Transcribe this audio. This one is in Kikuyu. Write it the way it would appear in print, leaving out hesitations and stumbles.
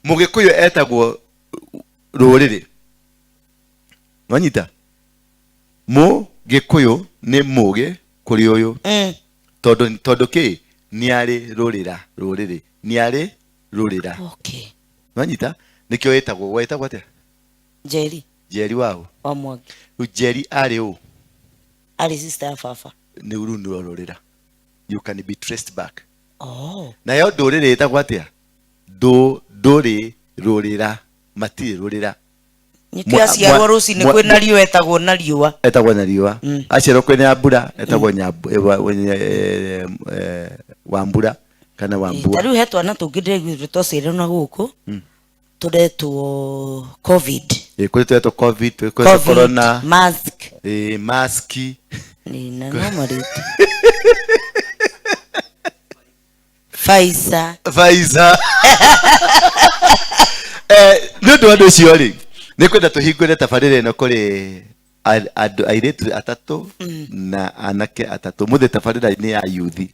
Mũgĩkũyũ etagwo rũrĩrĩ. Nwanyita? Mũgĩkũyũ nĩ mũgĩ kũrĩ ũyũ. Tondũ tondũ kĩ? Nĩ arĩ rũrĩra rũrĩrĩ. Nĩ arĩ rũrĩra. Nwanyita? Nĩkĩo ĩtagwo, wetagwo atĩa? Njeri. Njeri waũ? Wa Mwangi. Rĩu Njeri arĩ ũ? Arĩ sister ya baba. Nĩ rĩu nĩruo rũrĩra. You can be traced back. Oh. Nayo ndũrĩrĩ ĩtagwo atĩa? Ndũ ndũrĩ rũrĩra. Matirĩ rũrĩra. Nĩkĩo aciarwo rũcinĩ kwĩna riũa etagwo na riũa. Etagwo na riũa. Aciarwo kwĩna mbura etagwo wa mbura kana wa mbua. Ta rĩu he twana tũngĩ ndĩraiguire twaciarirwo na gũkũ tũretwo COVID. Ĩ, kũrĩ twetwo COVID, kũrĩ twetwo COVID, corona, mask. Ĩ, maski. Nĩ na no marĩtwa. Pfizer. Pfizer. Nĩ ũndũ wa ũndũ ũcio rĩ, nĩ kwenda tũhingũre tabarĩra ĩno kũrĩ andũ airĩtu atatũ na anake atatũ. Mũthĩ tabarĩra nĩ ya yuthi.